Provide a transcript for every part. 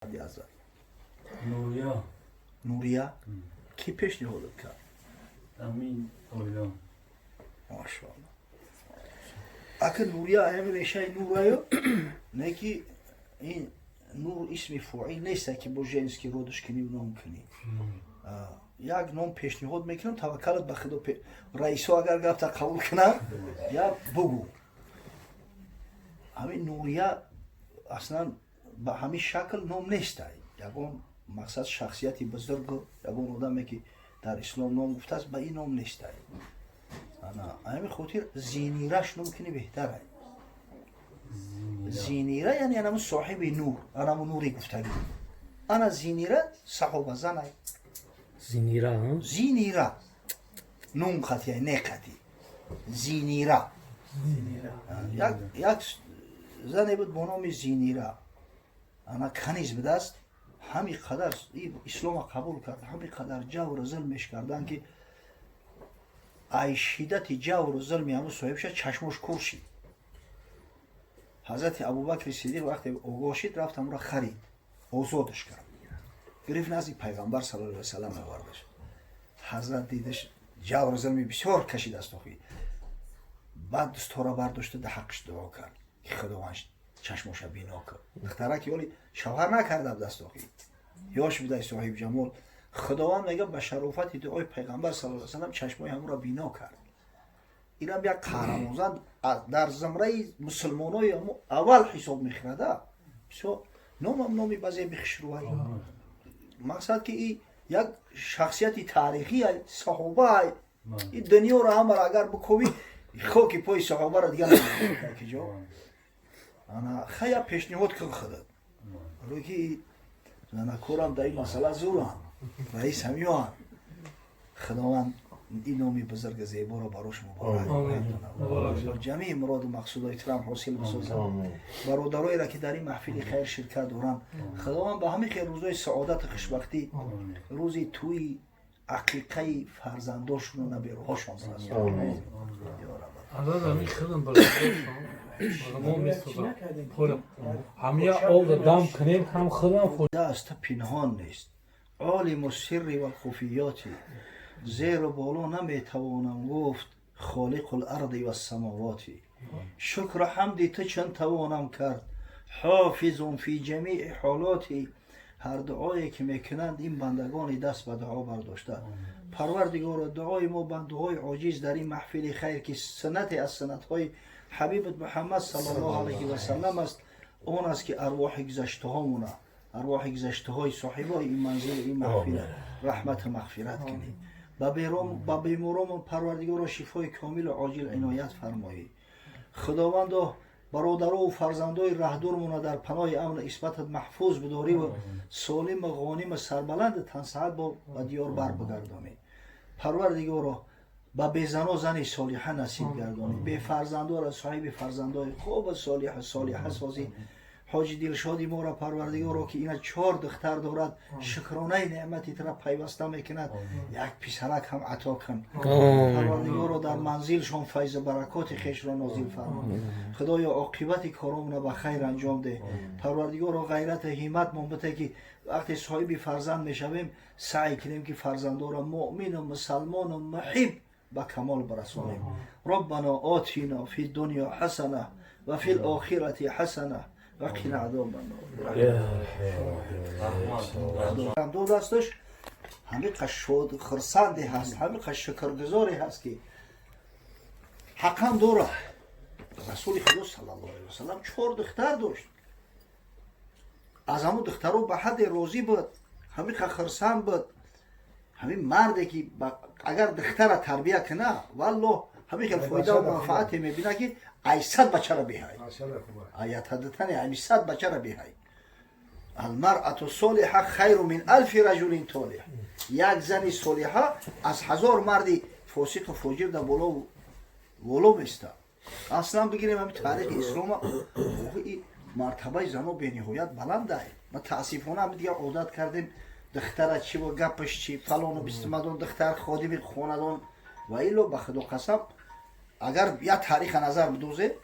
Ҳазрат. Нурия. Нурия кӣ пешниҳодат кард? Амин оила. Машоалло. Ака, Нурия ҳами решаи нураю не, ки ин нур исми фоил неста, ки бо женский род ш кунӣ, ном кунӣ. Як ном пешниҳод мекунам, таваккалат ба Худо, раисо агар гапта қабул кунам, я бугӯ. Ҳамин Нурия аслан ба ҳамин шакл ном нестай. Ягон мақсад, шахсияти бузург, ягон одаме, ки дар ислом ном гуфтааст, ба ин ном нестай. Ана ҳамин хотир Зинираш ном кунӣ, беҳтарай. Зинира, яъне анаму соҳиби нур, анаму нури гуфтагӣ. Ана Зинира саҳоба занай. Зинира? Зинира, нун қатия, не қатӣ, Зинира. Як зане буд бо номи Зинира. Ана каниз будааст. Ҳами қадар ислома қабул кард, ҳами қадар ҷавру зулмеш карданд, ки ай шиддати ҷавру зулми ҳаму соҳибша чашмош кур шид. Ҳазрати Абубакри Сидиқ вақте огоҳ шид, рафт, ҳамуро харид, озодаш кард, гирифт, назди Пайғамбар саллаллоҳу алайҳи васаллам овардаш. Ҳазрат дидаш, ҷавру зулми бисёр кашидааст охи. Баъд дустора бардошта, да ҳаққиш дуо кард, ки Худованд чашмоша бино кар. Духтараки оли шавҳар накарда будаст охи, ёш будай, соҳиб ҷамол. Худованд, мега, ба шарофати дуои Пайғамбар саллаллоҳу алайҳи васаллам чашмои ҳамуро бино кард. Инам як қаҳрамонзан, дар зумраи мусулмонои аввал ҳисоб мехӯрада. Бисёр номам номи базеби хушрӯай. Мақсад, ки и як шахсияти таърихӣ, саҳобаай. И дунёро ҳамаро агар бикобӣ, хоки пои саҳобаро дига ки ҷо. Ана хая, пешниҳод кун худат, ки занакорам дар ин масъала зуранд, раис ҳамиёанд. Худованд ин номи бузурги зеборо барош муборак ҷамъи муроду мақсудои турам ҳосил бисозад. Бародароеро, ки дар ин маҳфили хайр ширкат доранд, Худованд ба ҳамин хел рӯзои саодату хушбахтӣ, рӯзи тӯи ақиқаи фарзандошону набераҳошон расонад. Азаз, ҳамин худам бародарошон месозам, ҳамя обда дам кунем, ҳам худам. Даста пинҳон нест, عالم السر والخفيات. Зеру боло наметавонам гуфт, خالق الأرض والسماوات. Шукру ҳамди ту чун тавонам кард, حافظ في جميع الحالات. Ҳар дуое, ки мекунанд ин бандагони даст ба дуо бардошта, Парвардигоро, дуои мо, бандаҳои оҷиз, дар ин маҳфили хайр, ки суннате аз суннатҳои ҳабибат Муҳаммад саллаллоҳу алайҳи васаллам аст, он аст, ки арвоҳи гузаштаҳомона, арвоҳи гузаштаҳои соҳибои ин манзилу ин маҳфила раҳмату мағфират кунӣ. Ба беморомон, Парвардигоро, шифои комилу оҷил иноят фармоӣ. Худовандо, бародарову фарзандои раҳдурмона дар паноҳи амну исматат маҳфуз бидориву солиму ғониму сарбаланду тансаҳат бо ба диёр бар бигардонӣ. Парвардигоро, ба безано зани солиҳа насиб гардонӣ, бефарзандора соҳиби фарзандои хубу солиҳу солиҳа созӣ. Ҳоҷи Дилшоди моро, Парвардигоро, ки ина чор духтар дорад, шукронаи неъмати тура пайваста мекунад, як писарак ҳам ато кун. Парвардигоро, дар манзилшон файзу баракоти хешро нозил фармо. Худоё, оқибати коромона ба хайр анҷом деҳ. Парвардигоро, ғайрату ҳимматмон бите, ки вақте соҳиби фарзанд мешавем, саъй кунем, ки фарзандоро муъмину мусалмону муҳиб ба камол барасонем. ربنا آتنا في الدنيا حسنة وفي الآخرة حسنة وقنا عذاب النار. Додасташ ҳамиқа шод хурсанде ҳаст, ҳамиқа шукргузоре ҳаст, ки ҳаққам дорад. Расули Худо саллаллоҳу алайҳи васаллам чор духтар дошт. Аз ҳамун духтаро ба ҳадде розӣ буд, ҳамиқа хурсанд буд. Ҳамин марде, ки агар духтара тарбия куна, валлоҳ, ҳамин хел фоидаву манфаате мебина, ки ай 100 бачара беҳай, аятадатани ами 100 бачара беҳай. المرأة الصالحة خير من ألف رجل طالح. Як зани солиҳа аз 1000 марди фосиқу фоҷир дар боло воло места. Аслан бигирем ҳами таърихи ислома, мартабаи зано бениҳоят баландай. Ма таассифона ҳами дигар одат кардем: духтара чи бо гапаш чи, фалону бистумадон, духтар ходими хонадон ва ило. Ба Худо қасам, агар як таъриха назар бидозед.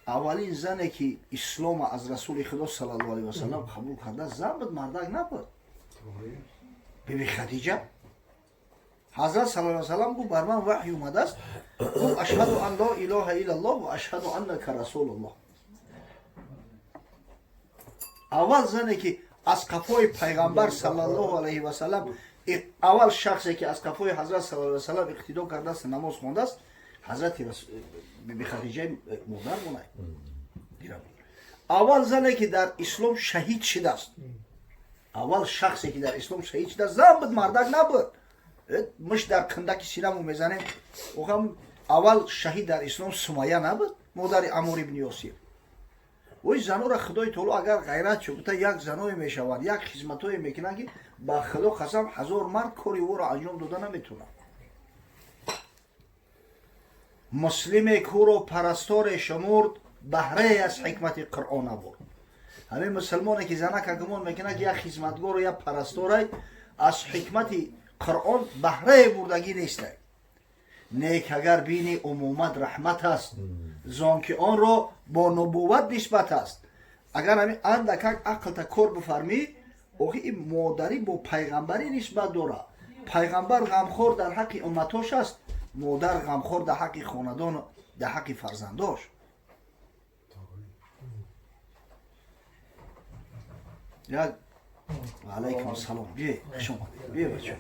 Аввалин зане ки ислома аз расули худо саллаллоҳу алайҳи васаллам қабул кардааст, зан буд, мардак набуд. Биби Хадиҷа. Ҳазрат саллаллоҳу алайҳи васаллам гуфт, бар ман ваҳй омадааст, гуфт ашҳаду ан ло илоҳа иллаллоҳ ва ашҳаду аннака расулуллоҳ. Аввал зане ки аз қафои пайғамбар саллаллоҳу алайҳи васаллам, аввал шахсе ки аз қафои ҳазрат саллаллоҳу алайҳи васаллам иқтидо кардааст, намоз хондааст, ҳазрати биби Хадиҷаи модар бунай. Аввал зане ки дар ислом шаҳид шудааст, аввал шахсе ки дар ислом шаҳид шудааст, зан буд, мардак набуд. Муш дар қиндаки синаму мезанем. Охам аввал шаҳид дар ислом Сумая набуд, модари Амор ибни Ёсир. Ой занора Худои таоло агар ғайрат шуд, як заное мешаванд, як хизматое мекунанд, ки ба Худо қасам, ҳазор мард кори ӯро анҷом дода наметавонад. Муслиме кӯро парасторе шумурд, баҳрае аз ҳикмати Қуръон набурд. Ҳамин мусулмоне ки занака гумон мекунад, ки як хизматгору як парасторай, аз ҳикмати Қуръон баҳрае бурдагӣ нестай. Нек агар бини умумат раҳмат аст, зон ки онро бо нубувват нисбат аст. Агар ҳамин андакак ақлта кор бифармӣ, охи ин модарӣ бо пайғамбарӣ нисбат дорад. Пайғамбар ғамхор дар ҳаққи умматош аст, модар ғамхор дар ҳаққи хонадон, дар ҳаққи фарзандош. Як алайкум ассалом. Бие, хуш омадед. Бие, бачо.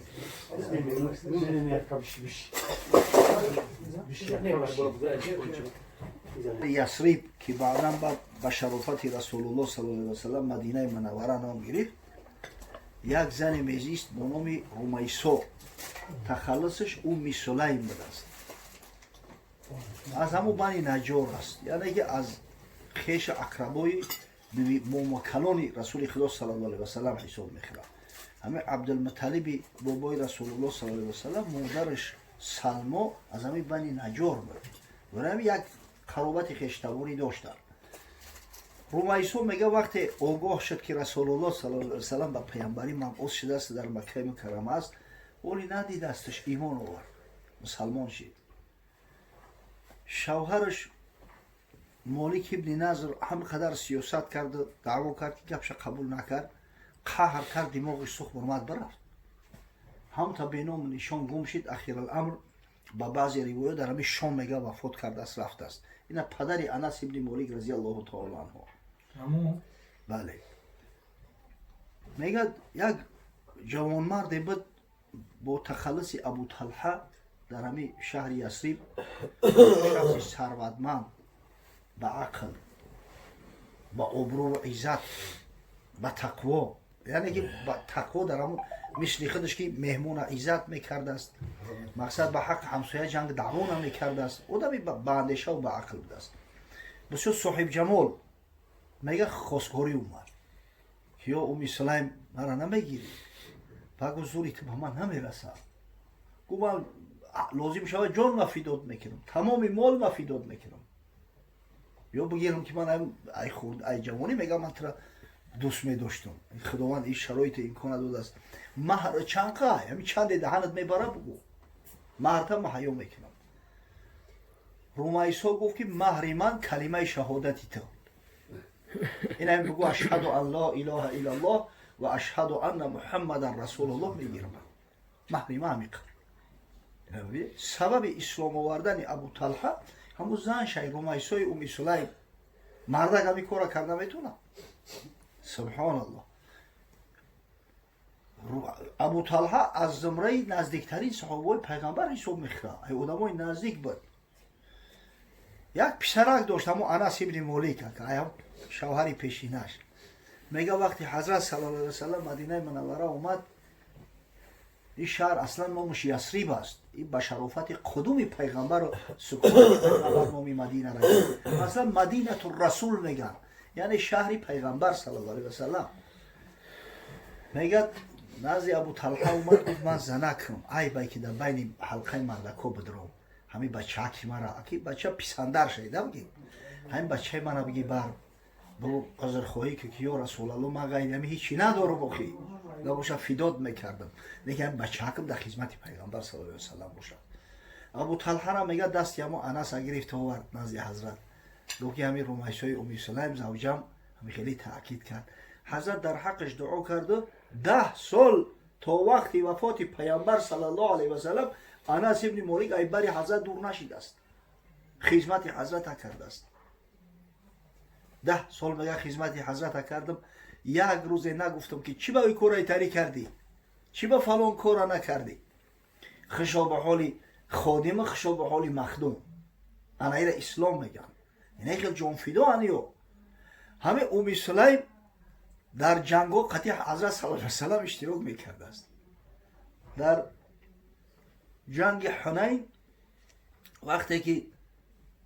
Ясриб, ки баъдан ба шарофати Расулуллоҳ саллаллоҳу алайҳи васаллам Мадинаи Мунаввара ном гирифт, як зане мезист бо номи Румайсо. Тахаллусаш Умми Сулайм будааст. Аз ҳамун Бани Наҷор аст, яъне ки аз хеша акрабои момакалони Расули Худо саллаллоҳу алайҳи васаллам ҳисоб мехӯрад. Ҳамин Абдулмуталиби бобои Расулуллоҳ саллаллоҳу алайҳи васаллам, модараш Салмо аз ҳамин Бани Наҷор буд. Барои ҳамин як қаробати хештаборӣ доштанд. Румайсо мега, вақте огоҳ шуд, ки Расулуллоҳ саллаллоҳу алайҳи васаллам ба паямбарӣ мабъус шудааст, дар Маккаи Мукаррама аст, оли надидасташ, имон овард, мусалмон шид. Шавҳараш Молик ибни Назр ҳам қадар сиёсат кард, даъво кард, ки гапша қабул накард, қаҳр кард, димоғиш сӯхт, бурмад бирафт. Ҳам та беному нишон гум шид. Ахираламр ба баъзе ривоят дар ҳамин Шом мега вафот кардааст, рафтааст. Ина падари Анас ибни Молик разиаллоҳу таоло анҳу. Бале. Мегӯяд, як ҷавонмарде буд бо тахаллуси Абу Талҳа дар ҳамин шаҳри Ясриб, шахси сарватманд, ба ақл, ба обрӯву иззат, ба тақво, яъне ки ба тақво дар ҳамун мисли худаш, ки меҳмона иззат мекардааст, мақсад ба ҳаққи ҳамсоя ҷанг даъво намекардааст, одами ба андешаву ба ақл будааст, бисёр соҳибҷамол. Мега, хостгорӣ омад, ки ё Уми Сулайм, мара намегирӣ? Ба гуфт, зури ту ба ман намерасад. Гуфт, ман лозим шавад ҷон ма фидод мекунам, тамоми мол ма фидод мекунам, ё бигирам, ки ман ай хурд, ай ҷавонӣ, мегам, ман тура дӯст медоштам, Худованд ин шароити имкона додааст. Маҳр чанд қай, ҳамин чанде даҳанат мебара, бугӯ, маҳрта маҳаё мекунам. Румайсо гуфт, ки маҳри ман калимаи шаҳодати ту. Ин ҳамин бугӯ, ашҳаду ан ло илоҳа иллаллоҳ ва ашҳаду анна муҳаммадан расулуллоҳ, мегирам, маҳри ман ҳамин. Сабаби ислом овардани Абу Талҳа ҳамун зан шай Румайсои Уми Сулайм. Мардак ҳамин кора карда метавонад? Субҳоналлоҳ. Абу Талҳа аз зумраи наздиктарин саҳобаҳои пайғамбар ҳисоб мехӯрад, ай одамои наздик буд. Як писарак дошт, ҳамун Анас ибни Молик, шавҳари пешинаш. Мега, вақти ҳазрат саллаллоҳу алайҳи васаллам Мадинаи Мунаввара омад, ин шаҳр аслан номаш Ясриб аст, ин ба шарофати қудуми пайғамбару сукони пайғамбар номи Мадинара аслан Мадинату Расул меган, яъне шаҳри пайғамбар саллаллоҳу алайҳи васаллам. Мегӯяд, назди Абу Талҳа омад, гуфт, ман занакам, айбай ки дар байни ҳалқаи мардако бидром, ҳамин бачааки мара, аки бача писандар шайдам, ки ҳамин бачаи мара биги бар бу узрхоҳӣ ки ё Расулалло, ман ғайри ҳамин ҳичи надорам, охи набоша фидод мекардам, лекин ҳамин бачаакам дар хизмати пайғамбар саллаллоҳу алайҳи васаллам бошад. Абу Талҳара, мега, дасти ҳамо Анаса гирифта овард назди ҳазрат. Гуфт ки ҳамин Румайсои Уми Сулайм завҷам ҳамин хеле таъкид кард. Ҳазрат дар ҳаққаш дуо карду 10 сол то вақти вафоти Паямбар саллаллоҳу алайҳи васалам Анас ибни Молик ай бари ҳазрат дур нашидааст, хизмати ҳазрата кардааст. 10 сол мега, хизмати ҳазрата кардам, як рӯзе нагуфтам, ки чӣ ба ӯ кораи тарӣ кардӣ, чӣ ба фалон кора накардӣ. Хушо ба ҳоли ходима, хушо ба ҳоли махдум. Анаира ислом меган, ине хел ҷонфидо аниё. Ҳамин Уми Сулайм дар ҷангҳо қатъи ҳазрат саллаллоҳу алайҳи васалам иштирок мекардааст. Дар ҷанги Ҳунайн, вақте ки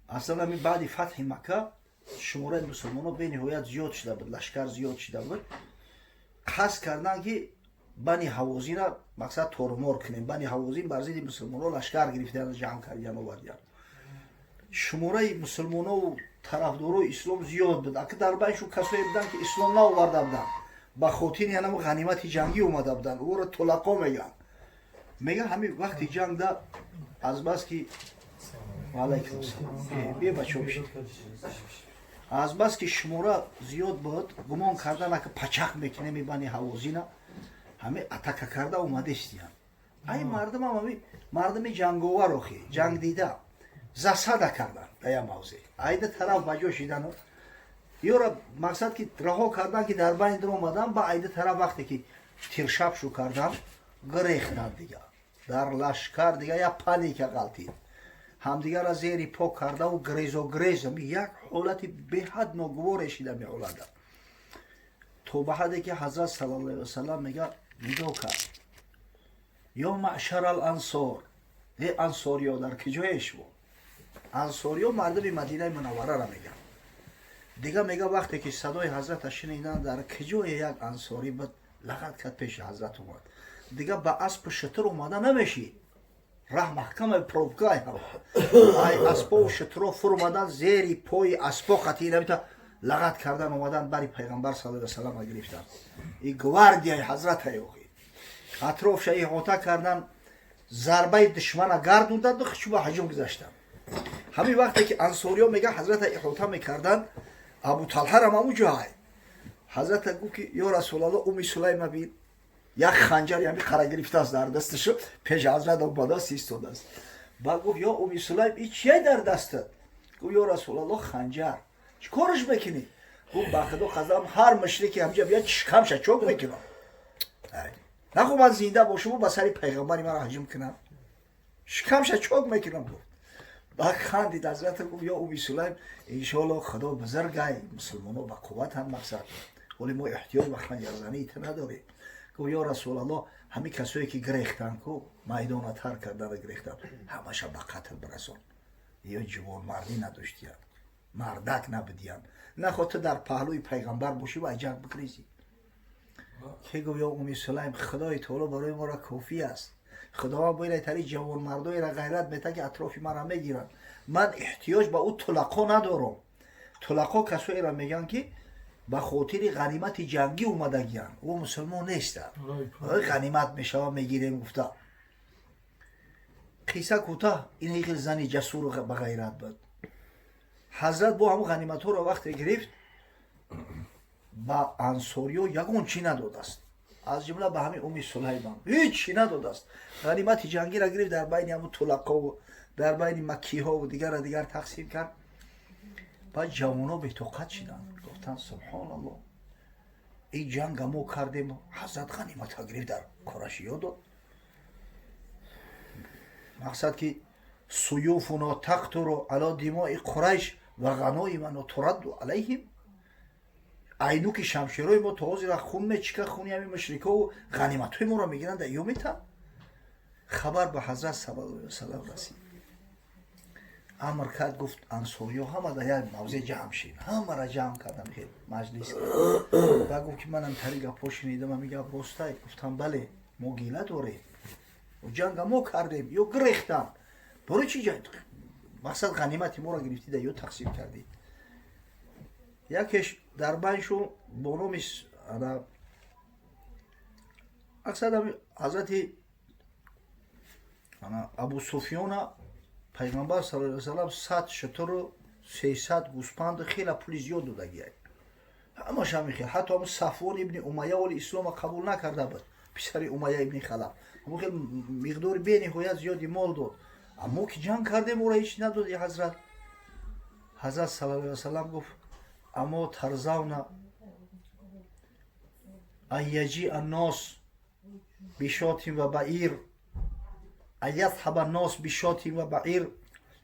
аслан ҳамин баъди фатҳи Макка шумораи мусулмонон бениҳоят зиёд шуда буд, лашкар зиёд шуда буд, қасд карданд, ки Бани Ҳавозина мақсад торумор кунем. Бани Ҳавозин бар зидди мусулмонон лашкар гирифтан, ҷамъ кардан, овардиян. Шумораи мусулмонову тарафдорои ислом зиёд буд. Ака дар байншу касое буданд, ки ислом наоварда буданд, ба хотири янам ғанимати ҷангӣ омада буданд. Ӯро тулақо мегӯянд. Мега, ҳамин вақти ҷангда азбаски, ваалайкум ассалом, бия, бачо, бишин, азбаски шумора зиёд буд, гумон кардан, ака пачақ мекунем и Бани Ҳавозина, ҳамин атака карда омадестиян. Ай мардумам ҳами мардуми ҷанговар, охи ҷангдида, засада кардан дар як мавзеъ. Айда тараф ба ҷо шидану ёра мақсад ки раҳо кардан, ки дар байн дар омадан ба айда тараф, вақте ки тиршаб шу кардан, гирехтан. Дига дар лашкар дига як паника ғалтид, ҳамдигарра зери по кардаву грезо грез, як ҳолати беҳад ногуворе шида меҳолада, то ба ҳаде ки ҳазрат саллаллоҳу алайҳи васалам мега, нидо кард: «Ё маъшара ал-ансор, э ансориё, дар киҷое шумо?» Ансориё мардуми Мадинаи Мунавварара мегӯянд. Дига мега, вақте ки садои ҳазрата шунидан, дар киҷое як ансорӣ буд, лағат кард, пеши ҳазрат омад. Дига ба аспу шутур омада намешид, раҳ маҳкама, пробка. Ай аспову шутуро фуромадан, зери пои аспо қатӣ намита лағат кардан, омадан, бари Пайғамбар саллаллоҳу алайҳи васалам гирифтан. И гвардияи ҳазрата ёхи атрофша иҳота кардан, зарбаи душмана гардонданду хичу ба ҳаҷум гузаштанд. Ҳамин вақте ки ансориё, мега, ҳазрата иҳота мекарданд, Абу Талҳарам ҳамун ҷой. Ҳазрата гуфт, ки: «Ё Расулалло, Уми Сулайма бин, як ханҷар ями қара гирифтааст дар дасташу, пеш ҳазрат омадааст, истодааст». Баъд гуфт: «Ё Уми Сулайм, и чие дар дастат?» Гуфт: «Ё Расулалло, ханҷар». «Чӣ кораш мекунӣ?» Гуфт: «Ба Худо қасам, ҳар мушрики ҳамҷа бия, шикамша чок мекунам. Нахо ман зинда бошуму ба сари пайғамбари маро ҳаҷум кунам, шикамша чок мекунам», гуфт. Баъд хандид ҳазрата, гуфт: «Ё Уми Сулайм, иншоалло Худо бузургай, мусулмоно ба қувватанд, мақсад вале мо эҳтиёҷ ба ханҷарзании ту надорем». Гуфт: «Ё Расулалло, ҳамин касое ки гирехтанд ку, майдона тарк кардана гирехтанд, ҳамаша ба қатл бирасон. Ё ҷувонмардӣ надоштиянд, мардак набудиянд. Нахо ту дар паҳлӯи пайғамбар бошӣ ва ҷанг бигрезӣ». Ке гуфт: «Ё Уми Сулайм, Худои Таоло барои моро кофӣ аст. Худованд бояд тари ҷавонмардоеро ғайрат мета, ки атрофи маро мегиранд. Ман эҳтиёҷ ба ӯ тулақо надорам». Тулақо касоеро мегӯянд, ки ба хотири ғанимати ҷангӣ омадагиянд, ӯ мусулмон нестанд, ғанимат мешава, мегирем гуфта. Қисса кӯтаҳ, ин хел зани ҷасуру ба ғайрат буд. Ҳазрат бо ҳамун ғаниматҳоро вақте гирифт, ба ансориё ягон чӣ надодааст, аз ҷумла ба ҳамин Уми Сулайман ҳеҷ чӣ надодааст. Ғанимати ҷангиро гирифт, дар байни ҳамун тулақову дар байни маккиҳову дигара дигар тақсим кард. Баъд ҷавоно бетоқат шиданд, гуфтанд: «Субҳоналлоҳ, ин ҷанга мо кардем, ҳазрат ғанимата гирифт, дар қурашиё дод. Мақсад ки суюфуно тақтуру ало димои Қурайш ва ғаноимано турадду алайҳим, айнуки шамшерои мо то ҳозира хун мечика, хуни ҳамин мушрикову ғаниматҳои моро мегиранд, ё метан». Хабар ба ҳазрат саллаллоҳу алайҳи васалам расид. Амр кард, гуфт: «Ансориё ҳама дар як мавзеъ ҷамъ шин». Ҳамаро ҷамъ кардам, хел маҷлис. Ба гуфт, ки манам тари гапҳо шунидам, ҳамин гап ростай? Гуфтам: «Бале, мо гила дорем, ҷанга мо кардем, ё гирехтам. Барои чи мақсад ғанимати моро гирифтӣ, да ё тақсим кардӣ?» Якеш дар байншу бо номи аксар ҳазрати Абу Суфёна Пайғамбар саллаллоҳу алайҳи васалам 100 шутуру 300 гӯспанду хела пули зиёд додагиай. Ҳамаш ҳамин хел. Ҳатто ҳамн Сафвон ибни Умайя оли ислома қабул накарда буд, писари Умайя ибни Халаф, ҳамон хел миқдори бениҳоят зиёди мол дод. Аммо ки ҷанг кардем, ӯро ҳеч надоди. Ҳазрат саллаллоҳу алайҳи васаллам гуфт: «Амо тарзавна ан яҷиа нос бишотин ва баир, ан язҳаба нос бишотин ва баир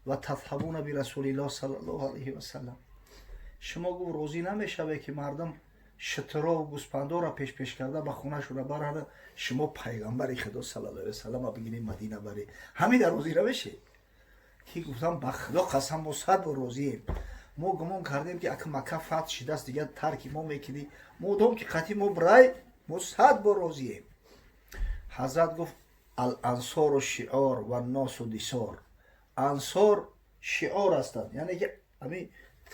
ва тазҳабуна бирасулиллоҳ саллаллоҳу алайҳи васаллам?» Шумо, гуфт, розӣ намешавед, ки мардум шитрову гӯспандоро пешпеш карда ба хонашона барада, шумо пайғамбари Худо саллаллоҳу алайҳи васаллама бигиред, Мадина баред? Ҳамида розӣ намешед? Ки гуфтам: «Ба Худо қасам, мо 100 бор розием. Мо гумон кардем, ки ака Макка фатҳ шидааст, дигар тарки мо мекунӣ. Модом ки қатъи мо брай, мо 100 бор розием». Ҳазрат гуфт: «Ал-ансору шиор ва носу дисор». Ансор шиор ҳастанд, яъне ки ҳамин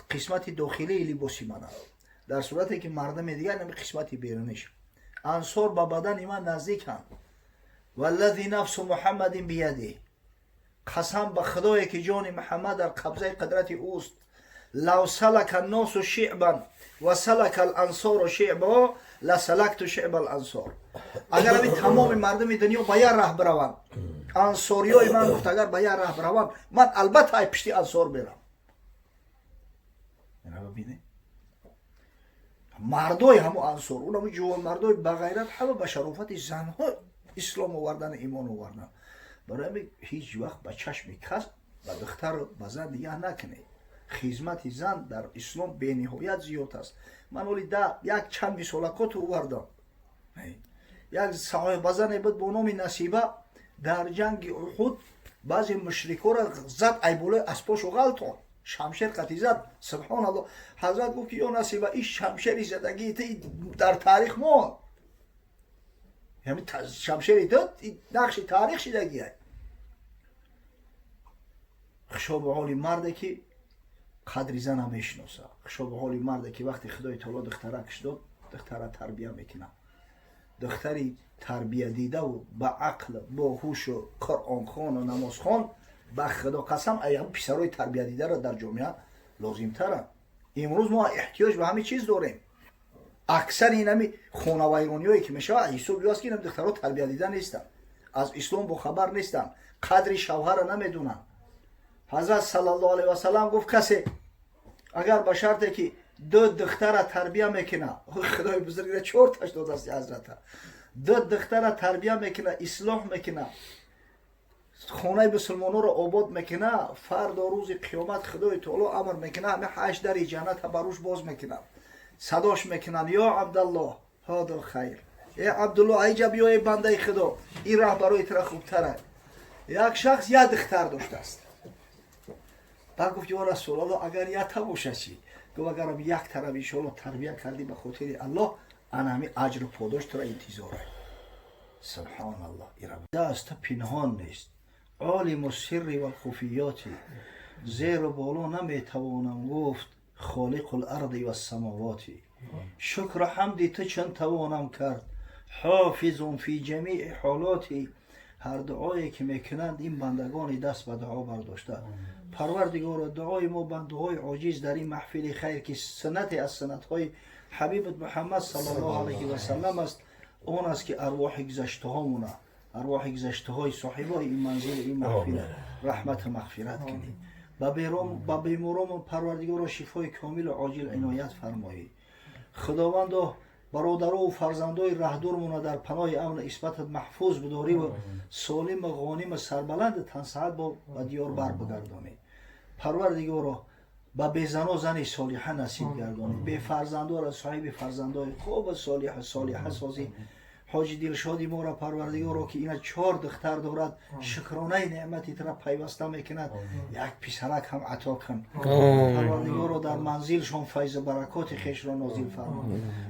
қисмати дохилии либоси ман аст, дар сурате ки мардами дигар ҳамин қисмати беруниш. Ансор ба бадани ман наздиканд. Валлази нафсу Муҳаммадин биядиҳ, қасам ба Худое, ки ҷони Муҳаммад дар қабзаи қудрати ӯст, лав салака нносу шиъбан ва салака алансору шиъбо ласалакту шиъба алансор. Агар ҳамин тамоми мардуми дунё ба як раҳ бираванд, ансориёи ман, гуфт, агар ба як раҳ бираванд, ман албатта ай пишти ансор мерам. Бибинед, мардои ҳамо ансор, унамо ҷувонмардои бағайрат, ҳама ба шарофати занҳо ислом овардан, имон овардан. Барои ҳамин ҳеҷ вақт ба чашми кас ба духтару ба зан нигоҳ накунед. Хизмати зан дар ислом бениҳоят зиёд аст. Ман оли да як чанд мисолакоту овардам. Як саҳобазане буд бо номи Насиба. Дар ҷанги Уҳуд баъзе мушрикҳоро зад, айболои аспошу ғалтон, шамшер қатӣ зад. Субҳоналло, ҳазрат гуфт, ки: «Ё Насиба, ин шамшери задагии ту дар таърих монд, ҳамин шамшери ту нақши таърих шидагиай». Хушо ба ҳоли марде, ки қадри зана мешиноса. Хушо ба ҳоли марде, ки вақте Худои таоло духтаракш дод, духтара тарбия мекунад. Духтари тарбиядидаву ба ақл, бо ҳушу қуръонхону намозхон, ба Худо қасам, ай писарои тарбиядидаро дар ҷомеа лозимтаранд. Имрӯз мо эҳтиёҷ ба ҳамин чиз дорем. Аксари инами хонавайрониҳое ки мешавад, ҳисоби аст, ки инам духтаро тарбиядида нестанд, аз ислом бохабар нестанд, қадри шавҳара намедонанд. Ҳазрат саллаллоҳу алайҳи васаллам гуфт: касе агар ба шарте ки ду духтара тарбия мекуна, Худои бузург чорташ додааст ҳазрата, ду духтара тарбия мекуна, ислоҳ мекуна, хонаи мусулмононро обод мекуна, фардо рӯзи қиёмат Худои таоло амр мекуна, ҳами ҳашт дари ҷанната бар рӯш боз мекунанд, садош мекунанд: «Ё Абдаллоҳ, ҳодо хайр, э Абдулло, айҷа биё, эй бандаи Худо, ин раҳ барои тура хубтара». Як шахс як духтар доштааст. Баъд гуфт: «Ё Расулалло, агар якта боша чӣ?» Гуфт: «Агарам як тараф иншоалло тарбия кардӣ ба хотири Аллоҳ, ана ҳами аҷру подош тура интизора». Субҳоналлоҳ, даст пинҳон нест, олиму сирри валхуфиёти. Зеру боло наметавонам гуфт, холиқу ларди вассамовоти. Шукру ҳамди ту чун тавонам кард, ҳофизун фи ҷамии ҳолоти. Ҳар дуое ки мекунанд ин бандагони даст ба дуо бардошта, Парвардигоро, дуои мо, бандаҳои оҷиз, дар ин маҳфили хайр, ки суннате аз суннатҳои ҳабибат Муҳаммад саллаллоҳу алайҳи васаллам аст, он аст, ки арвоҳи гузаштаҳомона, арвоҳи гузаштаҳои соҳибои ин манзилу ин маҳфила раҳмату мағфират кунӣ. Ба беморомон, Парвардигоро, шифои комилу оҷил иноят фармоӣ. Худовандо, бародарову фарзандои раҳдурмона дар паноҳи амну исматат маҳфуз бидориву солиму ғониму сарбаланду тансаҳат бо ба диёр бар бигардонӣ. Парвардигоро, ба безано зани солиҳа насиб гардонӣ, бефарзандора соҳиби фарзандои хубу солиҳу солиҳа созӣ. Ҳоҷи Дилшоди моро, Парвардигоро, ки ина чор духтар дорад, шукронаи неъмати тура пайваста мекунад, як писарак ҳам ато кун. Парвардигоро, дар манзилшон файзу баракоти хешро нозил фармо.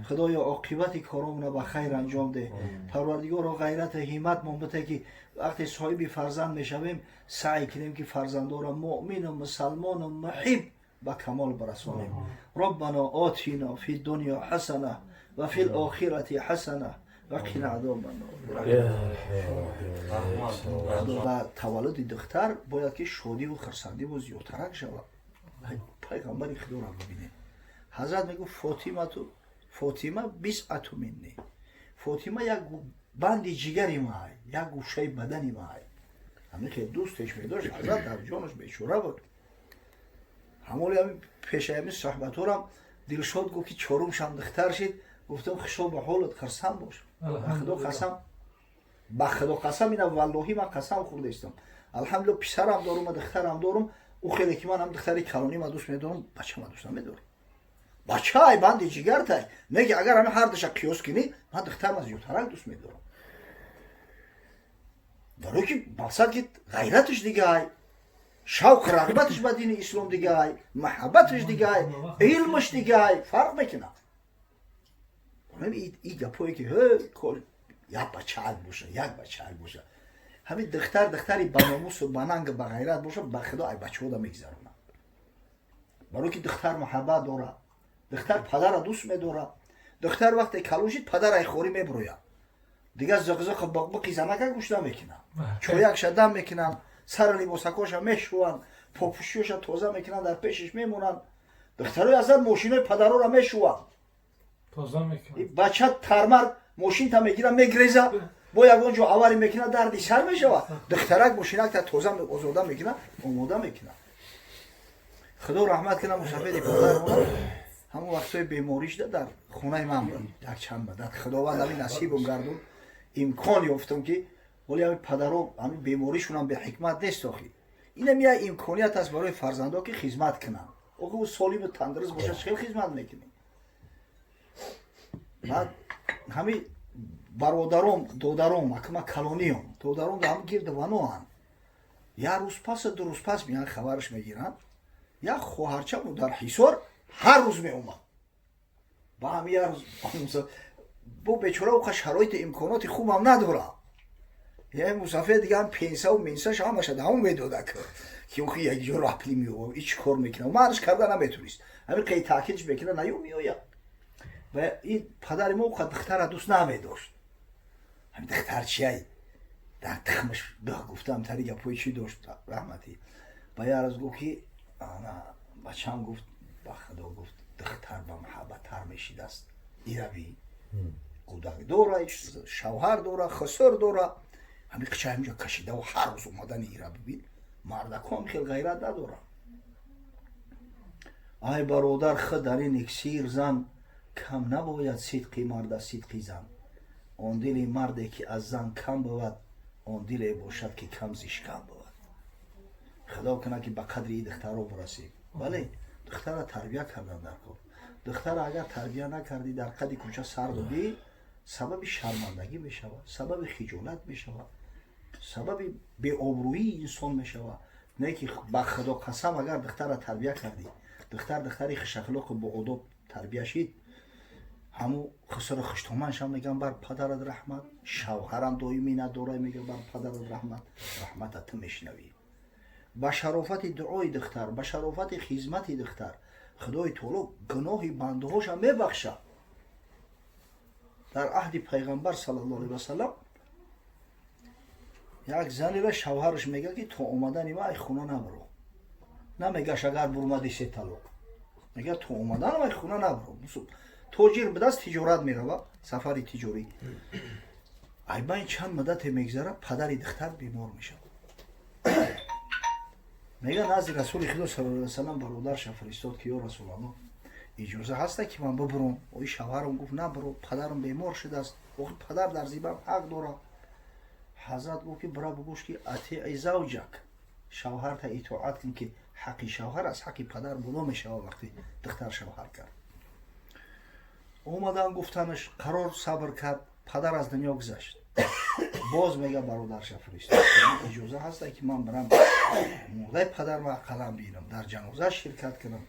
Худоё, оқибати коромона ба хайр анҷом деҳ. Парвардигоро, ғайрату ҳимматмон бите, ки вақте соҳиби фарзанд мешавем, саъй кунем, ки фарзандора муъмину мусалмону муҳиб ба камол барасонем. Роббано отино фи дунё ҳасана ва фи лохирати ҳасана ва қина азобаннор. Ва таваллуди духтар бояд ки шодиву хурсандиву зиёдтарак шавад. Пайғамбари Худоро бибинед. Ҳазрат мегуфт: «Фотимату Фотима бизъатун минни». Фотима як банди ҷигари май, як гӯшаи бадани май. Ҳамин хел дӯстеш медошт ҳазрат, дар ҷонаш бечора буд. Ҳамоли ҳамин пешаи ҳамин суҳбатҳорам Дилшод гуфт, ки чорумшам духтар шид. Гуфтам: «Хушо ба ҳолат, хурсанд бош, ба Худо қасам, ба Худо қасам, ина валлоҳӣ, ман қасам хӯрдаистам. Алҳамдулилла, писарам дорум, духтарам дорум. Ӯ хеле ки ман ҳам духтари калонӣ ма дӯст медорам, бачама дӯст намедорам. Бачаай банди ҷигартай не ки агар ҳамин ҳардуша қиёс кунӣ, ман духтарма зиёдтарак дӯст медорам, барое ки мақсад ки ғайраташ дигай, шавқу рағбаташ ба дини ислом дигай, маҳаббаташ дигай, илмаш дигай, фарқ мекунад». И гапое ки як бачаак боша, як бачаак боша, ҳамин духтар, духтари баномусу бананг, ба ғайрат боша, ба Худо, ай бачаҳода мегзаронад, барое ки духтар муҳаббат дорад, духтар падара дӯст медорад. Духтар вақте калон шид, падар ай хорӣ мебурояд, дигар зиқзиқу биқбиқи занака гӯш намекунад. Чоякша дам мекунанд, сари либосакоша мешӯванд, попӯшиёша тоза мекунанд, дар пешиш мемонанд. Духтарои азар мошинои падарора мешӯванд. Тоза мекунанд. Бача тармар мошинта мегира, мегреза, бо ягон ҷо аварӣ мекунад, дарди сар мешавад. Духтарак мошинакта тоза озода мекунад, омода мекунад. Худо раҳмат кунад мусафеди падармона, ҳамон вақтҳои беморишда дар хонаи ман буд як чанд муддат. Худованд ҳамин насибум гардон, имкон ёфтам, ки ҳоли ҳамин падаро ҳамин беморишунам беҳикмат нест охи. Инам як имконият аст барои фарзандо, ки хизмат кунанд. Охи, ӯ солиму тандуруст бошад, хел хизмат мекунӣ. Баъд ҳамин бародаром, додаром, акма калониём, додаром ҳам гирду ваноанд. Як рӯз пас, 2 рӯз пас меян, хабараш мегиранд. Як хоҳарчаму дар Ҳисор ҳар рӯз меомад ба ҳами як рӯз бо бечора оқа шароити имконоти хубам надорам. Я мусафир дига ҳам пенсаву менсаш ҳамаша даҳон медода, ки охи як ҷо рапли меова, ич кор мекунам, манаш карда наметунист. Ҳамин қей таъкидш мекунад, наю меояд. Ва ин падари мо оқа духтара дӯст намедошт. Ҳамин духтар чияй, дар тухмаш дӯх гуфтам, тари гапҳои чӣ дошт раҳматӣ. Ба як рӯз гуфт, ки ана бачам, гуфт, ба Худо, гуфт, духтар ба муҳаббаттар мешидааст. Ирави кӯдак дора, шавҳар дора, хусур дора, ҳамин қича ҳаминҷо кашидаву ҳар рӯз омадани ира бибин, мардаком хел ғайрат надорам. Ай бародар, худ дар ин иксир зан кам набояд, сидқи мард аз сидқи зан. Он дили марде ки аз зан кам бувад, он диле бошад, ки кам зишкам бувад. Худо кунад, ки ба қадри и духтаро бирасем. Бале, духтара тарбия кардан дар кор. Духтара агар тарбия накардӣ, дар қади кӯча сар додӣ, сабаби шармандагӣ мешавад, сабаби хиҷолат мешавад, сабаби беобрӯии инсон мешавад. Не ки ба Худо қасам, агар духтара тарбия кардӣ, духтар духтари хушахлоқу боодоб тарбия шид, ҳаму хусуру хуштоманшам мегӯям бар падарат раҳмат, шавҳарам доимӣ надора, мегӯям бар падарат раҳмат, раҳмата ту мешунавӣ. Ба шарофати дуои духтар, ба шарофати хизмати духтар Худои таоло гуноҳи бандаҳоша мебахшад. Дар аҳди Пайғамбар саллаллоҳу алайҳи васалам як занеро шавҳараш мегӯяд, ки то омадани ман ай хона набуро. Намегаш, агар бурмади, се талоқ. Мегӯяд, то омаданам ай хона набуро. Тоҷир будааст, тиҷорат мерава, сафари тиҷорӣ. Айбайн чанд муддате мегзарад, падари духтар бемор мешавад. Мега, назди Расули Худо саллаллоҳу алайҳи васалам бародарша фиристод, ки ё Расулаллоҳ, иҷоза ҳаста, ки ман бибурам? Ои шавҳарам гуфт, набуро, падарам бемор шудааст, охи падар дар зимам ҳақ дорад. Ҳазрат гуфт, ки бира бигӯш, ки أطع زوجك, шавҳарта итоат кун, ки ҳаққи шавҳар аз ҳаққи падар боло мешавад. Вақте духтар шавҳар кард, омадан гуфтанаш, қарор сабр кард, падар аз дунё гузашт. Боз мега, бародарша фиристод, иҷоза ҳаста, ки ман бирам, мурдаи падарма ақаллан бинам, дар ҷаноза ширкат кунам?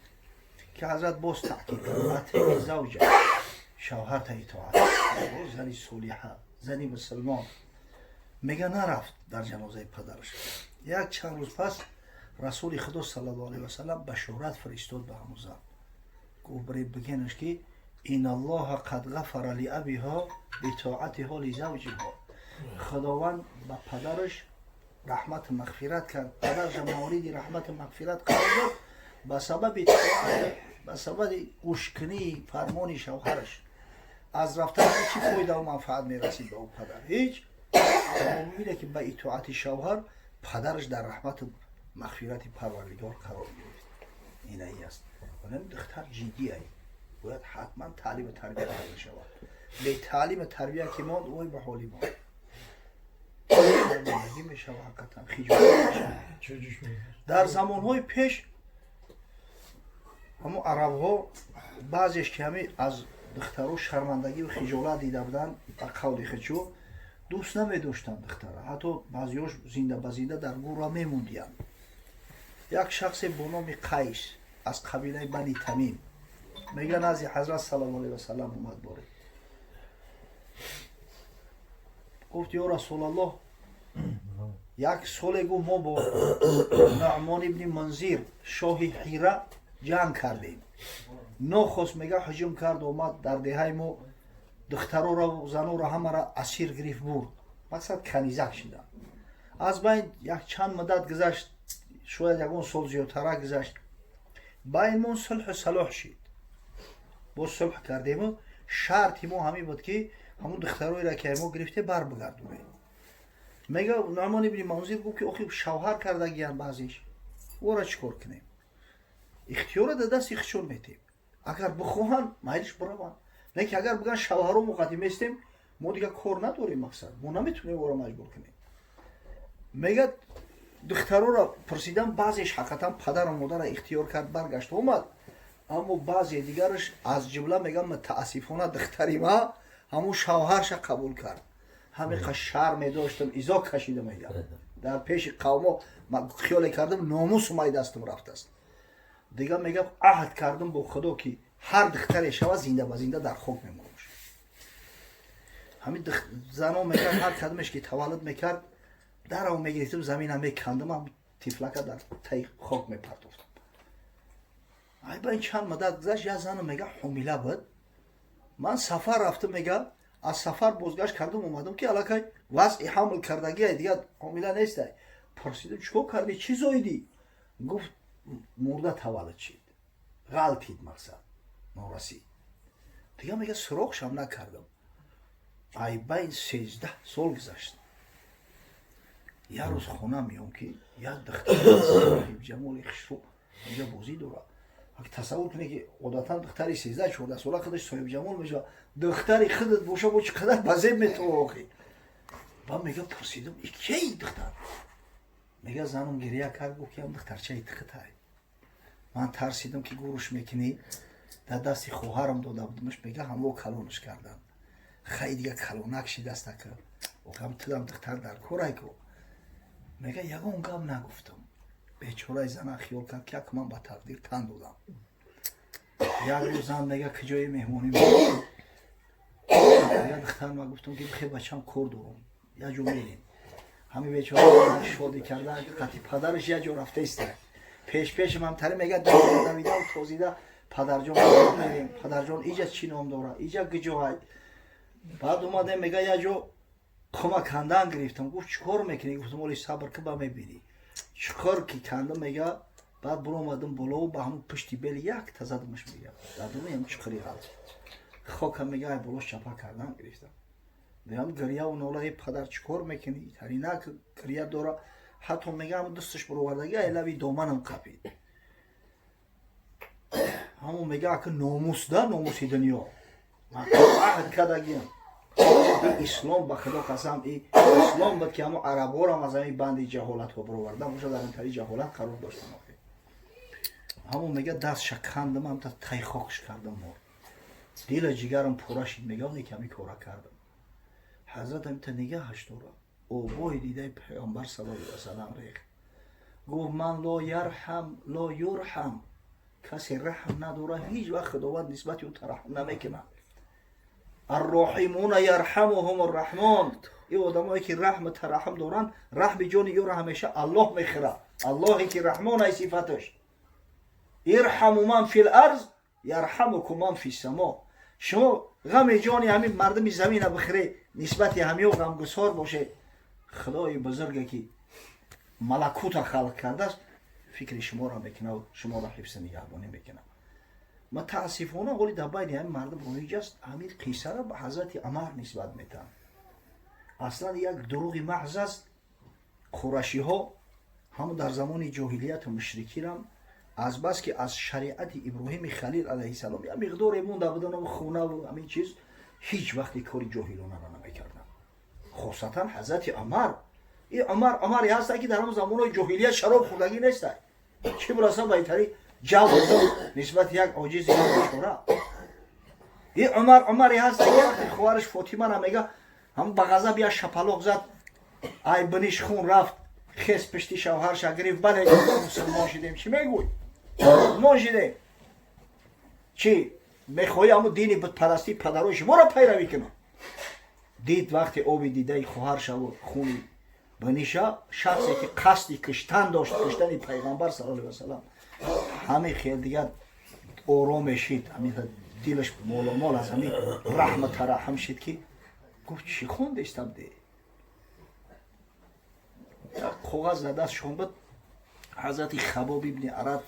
Ки ҳазрат боз таъкид кард: أطع زوجك, шавҳарта итоат. Боз зани солиҳа, зани мусулмон, мега, нарафт дар ҷанозаи падараш. Як чанд рӯз пас Расули Худо саллаллоҳу алайҳи васалам башорат фиристод ба ҳамун зан, гуфт, биред бигенаш, ки إن الله قد غفر لأبيها بطاعتها لزوجها. Худованд ба падараш раҳмату мағфират кард, падараш мавриди раҳмату мағфират қарор дод. Ба сабаби ба сабаби гӯшкунии фармони шавҳараш аз рафтани чӣ фоидаву манфаат мерасид ба ӯ падар? Ҳеҷ. Мебинад, ки ба итоати шавҳар падараш дар раҳмату мағфирати Парвардигор қарор гирифт. Инаи аст. Вале духтар ҷиддиай, бояд ҳатман таълиму тарбия карда шавад. Бетаълиму тарбия ки монд, вой ба ҳоли мо, шармандагӣ мешава, ҳақиқатан хиҷолат мешава. Чӯҷуш мекард. Дар замонҳои пеш ҳамун арабҳо баъзеш, ки ҳами аз духтаро шармандагиву хиҷолат дида буданд, ба қавли хичо дӯст намедоштанд духтара, ҳатто баъзеҳош зинда ба зинда дар гурра мемондиянд. Як шахсе бо номи Қайс аз қабилаи Бани Тамим, мега, назди Ҳазрат саллаллоҳу алайҳи васалам омад боре, гуфт: «Ё Расулаллоҳ, як соле, гуфт, мо бо Нуъмон ибни Манзир, шоҳи Ҳира, ҷанг кардем. Нохост, мега, ҳуҷум кард, омад дар деҳаи мо, духтароро, заноро ҳамаро асир гирифт, бурд, мақсад канизак шиданд. Аз байн як чанд муддат гузашт, шояд ягон сол зиёдтара гузашт, байнмон сулҳу салоҳ шид, боз сулҳ кардему шарти мо ҳамин буд, ки ҳамун духтароеро, ки мо гирифте, бар бигардонем. Мега, Нуъмон ибни Манзир гуфт, ки охи шавҳар кардагиян баъзеш, ора чӣ кор кунем? Ихтиёра дар дасти худшон метем, агар бихоҳанд, майлиш, бираванд, лекин агар бигӯянд шавҳаро муқаддим местем, мо дигар кор надорем, мақсад мо наметавонем ора маҷбур кунем. Мега, духтароро пурсидам, баъзеш ҳақиқатан падару модарро ихтиёр кард, баргашт, омад, аммо баъзе дигараш, аз ҷумла, мегам, мутаассифона, духтари ма ҳамун шавҳарша қабул кард. Ҳамиқа шарм медоштам, изо кашида, мегам, дар пеши қавмо хиёле кардам, номусу май дастам рафтааст. Дигар, мегам, аҳд кардам бо Худо, ки ҳар духтаре шава, зинда ба зинда дар хок мемонаш. Ҳамин зано, мегам, ҳар кадомеш ки таваллуд мекард, дарав мегирифтам, замина мекандам, ҳам тифлака дар таи хок мепартофтам. Ай ба ин чанд муддат гузашт, як зану, мега, ҳомила буд. Ман сафар рафтам, мега, аз сафар бозгашт кардам, омадам, ки аллакай вазъи ҳамл кардагиай, дигар ҳомила нестай. Пурсидам: «Чӣ кор кардӣ, чӣ зоидӣ?» Гуфт: «Мурда таваллуд шид, ғалтид, мақсад норасид». Дигар, мега, суроғшам накардам. Ай байн 13 сол гузашт. Як рӯз хона меом, ки як духтари ҷамоли хушрӯ инҷа бозӣ дорад. Тасаввур кунед, ки одатан духтари 13-14 сола худаш соҳибҷамол мешавад, духтари худат боша, бо чӣ қадар ба зеб метавоқӣ. Ба мега, пурсидам: «И кияи духтар?» Мега, занум гирия кард, гуфт, ки ам духтарчаи тихитай. Ман тарсидам, ки гурӯш мекунӣ, дар дасти хоҳарам дода будамаш. Мега, ҳамво калонаш кардам, хай дига калонак шидастака, охам тудам духтар дар корай ку. Мега, ягон гап нагуфтам. Бечораи зана хиёл кард, ки як ман ба тақдир тан додам. Як рӯз зан, мега, куҷои меҳмонӣ, мега, духтар ма гуфтам, ки бихе, бачам, кор дорам, як ҷо мерем. Ҳами бечора шодӣ карда, қати падараш як ҷо рафта иста, пеш пешам ҳамтари, мега, давидаву тозида: «Падарҷон, мерем, падарҷон, иҷа чӣ ном дора, иҷа куҷоай?» Баъд омадем, мега, як ҷо қума кандан гирифтам. Гуфт: «Чӣ кор мекунӣ?» Гуфтам: «Оли сабр ки, ба мебинӣ чӣ кор ки кандам». Мега, баъд буромадам болову ба ҳамун пушти бел якта задамаш, мега, дадуми ҳам чуқури ғалт хока, мега, ай болош чапа кардан гирифтам. Мегам, гирьяву нолаи: «Падар, чӣ кор мекунӣ? Таринак». Гирья дора, ҳатто, мега, ҳамун дасташ буровардаги, ай лави доманам қапид. Ҳамун, мега, ака номус да, номуси дунё аҳд кардагиам. Ислом, ба Худо қасам, ислом буд, ки ҳамун арабҳорам аз ҳамин банди ҷаҳолатҳо буровардам, боша дар ин тари ҷаҳолат қарор доштам. Охи ҳамун, мега, дастша кандам, ҳамта тай хокш кардам, мор дила ҷигарам пура шид. Мега, оне ки ҳамин кора кардам, ҳазрат ҳамита нигаҳаш дора, обои дидаи Паёмбар саллаллоҳу алайҳи васалам рехт, гуфт: «Ман ло ярҳам ло юрҳам». Касе раҳм надора, ҳеҷ вақт Худованд нисбати ӯ тараҳм намекунад. Арроҳимуна ярҳамуҳум арраҳмон. Ин одамое ки раҳму тараҳм доранд, раҳми ҷони ӯро ҳамеша Аллоҳ мехӯрад, Аллоҳе ки Раҳмон ай сифаташ. Ирҳаму ман фил арз ярҳамукум ман фи само. Шумо ғами ҷони ҳамин мардуми замина бихӯре, нисбати ҳамиё ғамгусор боше, Худои бузурге ки малакута халқ кардааст. Фикри шуморо мекунад, шуморо ҳифзи нигаҳбонӣ мекунад. Мутаассифона, ҳоли дар байни ҳамин мардум роиҷ аст, ҳамин қиссаро ба ҳазрати Умар нисбат метаҳанд. Аслан як дурӯғи маҳз аст. Қурашиҳо ҳамон дар замони ҷоҳилияту мушрикирам, азбаски аз шариати Иброҳими Халил алайҳиссалом як миқдоре монда будан, хунаву ҳамин чиз, ҳеҷ вақте кори ҷоҳилонаро намекарданд, хосатан ҳазрати Умар. И Умар Умаре ҳаста, ки дар ҳамон замонҳои ҷоҳилият шароб хӯрдагӣ неста, чӣ бираса ба итари ҷавр нисбати як оҷизи бечора. И Умар Умаре ҳаста, ки вақте хоҳараш Фотимара мега, ҳам ба ғазаб як шапалоқ зад, ай биниш хун рафт, хес пишти шавҳарша гирифт. Бале, мусулмон шидем, чӣ мегӯй? Мусулмон шидем, чӣ мехоҳӣ, ҳамун дини бутпарастии падарои шуморо пайравӣ кунам? Дид, вақте оби дидаи хоҳаршаву хуни биниша, шахсе ки қасди киштан дошт, киштани Пайғамбар саллаллоҳу алайҳи васалам, ҳамин хел дигар ором мешид, ҳамин дилаш моломол аз ҳамин раҳма тараҳм шид, ки гуфт: «Чӣ хондестам?» Де як коғаз дар дастшон буд. Ҳазрати Хабоб ибни Арат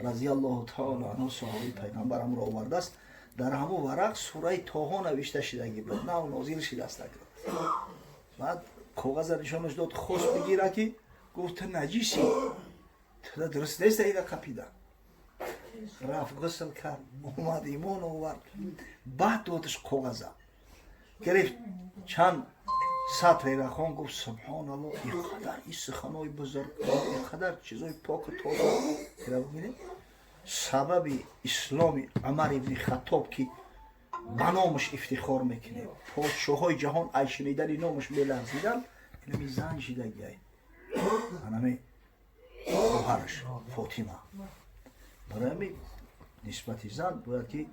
разиаллоҳу таала анҳу, соҳоби Пайғамбар, ҳамро овардааст. Дар ҳамон варақ сураи Тоҳо навишта шидагӣ буд, нав нозил шидааст. Баъд коғаза нишонаш дод, хост бигира, ки гуфт: «Ту наҷисӣ, туда дуруст нест ира қапида». Рафт, ғусл кард, омад, имон овард, баъд додаш. Коғаза гирифт, чанд сатрера хон, гуфт: «Субҳоналло, ин қадар ин суханои бузург, ин қадар чизои поку тоза». Ира бибинед, сабаби исломи Умар ибни Хаттоб, ки ба номаш ифтихор мекунем, подшоҳои ҷаҳон ай шунидани номаш меларзиданд, инами зан шидагиай, анами хоҳараш Фотима. Барои ҳамин нисбати зан бояд ки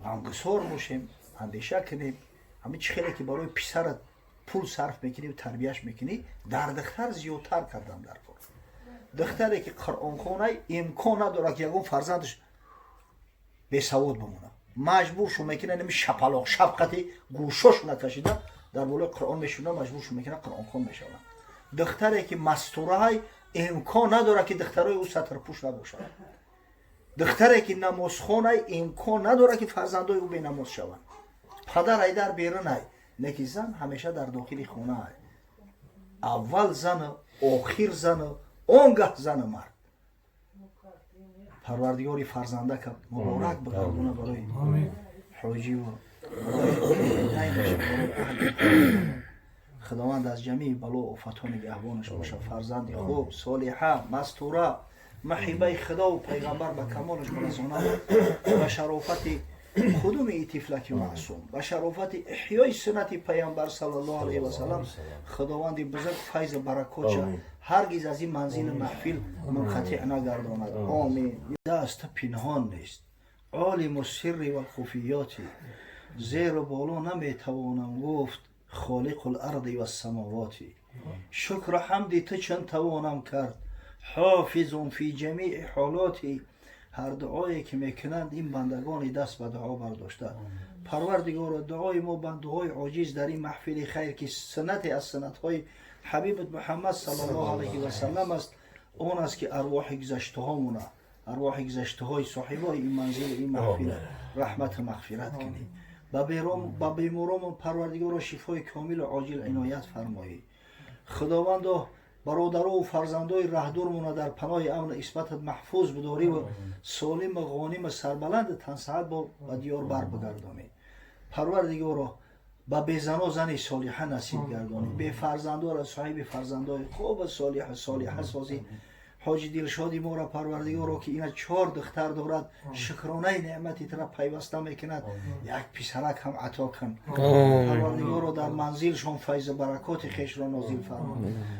ғамгусор бошем, андеша кунем. Ҳамин чӣ хеле ки барои писарат пул сарф мекунӣ, тарбияш мекунӣ, дар духтар зиёдтар кардан дар кор. Духтаре ки қуръонхонай, имкон надорад, ки ягон фарзандаш бесавод бимонад. Маҷбур шу мекунад, нами шапалоқ шафқати гӯшошу накашида дар болои Қуръон мешуна, маҷбур шу мекунад, қуръонхон мешавад. Духтаре ки мастураҳай, имкон надорад, ки духтарои ӯ сатрпӯш набошад. Духтаре ки намозхонай, имкон надорад, ки фарзандои ӯ бенамоз шаванд. Падар ай дар берунай, леки зан ҳамеша дар дохили хонаай. Аввал зану, охир зану, он гаҳ зану мард. Парвардигори фарзандака муборак бигардона барои ҳоҷиву барои аҳли. Худованд аз ҷамии бало офатҳо нигаҳбонаш бошад. Фарзанди хуб, солиҳа, мастура, маҳибаи Худову Пайғамбар ба камолаш барасонад. Ба шарофати худуми и тифлаки маъсум, ба шарофати эҳёи суннати Пайғамбар саллаллоҳу алайҳи васалам, Худованди бузург файзу баракотша ҳаргиз аз ин манзилу маҳфил мунқатиъ нагардонад. Омин. Даст пинҳон нест, олиму сирри валхуфиёти, зеру боло наметавонам гуфт, холиқу ларди вассамовоти. Шукру ҳамди ту чун тавонам кард, ҳофизун фи ҷамии ҳолоти. Ҳар дуое ки мекунанд ин бандагони даст ба дуо бардошта, Парвардигоро, дуои мо, бандаҳои оҷиз, дар ин маҳфили хайр, ки суннате аз суннатҳои ҳабибат Муҳаммад саллаллоҳу алайҳи васалам аст, он аст, ки арвоҳи гузаштаҳомона, арвоҳи гузаштаҳои соҳибои ин манзилу ин маҳфила раҳмату мағфират кунӣ. Ба беморомон, Парвардигоро, шифои комилу оҷил иноят фармоӣ. Худовандо, бародарову фарзандои раҳдурмона дар паноҳи амну исматат маҳфуз бидориву солиму ғониму сарбаланду тансаҳат бо ба диёр бар бигардонӣ. Парвардигоро, ба безано зани солиҳа насиб гардонӣ, бефарзандора соҳиби фарзандои хубу солиҳа солиҳа созӣ. Ҳоҷи Дилшоди моро, Парвардигоро, ки ина чор духтар дорад, шукронаи неъмати тура пайваста мекунад, як писарак ҳам ато кун. Парвардигоро, дар манзилшон файзу баракоти хешро нозил фармо.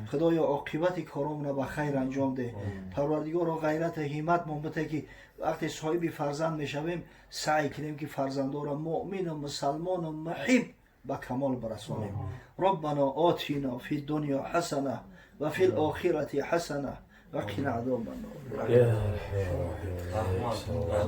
Худоё, оқибати коромона ба хайр анҷом деҳ. Парвардигоро, ғайрату ҳимматмон бите, ки вақте соҳиби фарзанд мешавем, саъй кунем, ки фарзандора муъмину мусалмону муҳиб ба камол барасонем. Роббано отино фи дунё ҳасана ва фи лохирати ҳасана وقنا عذاب النار. رحمت.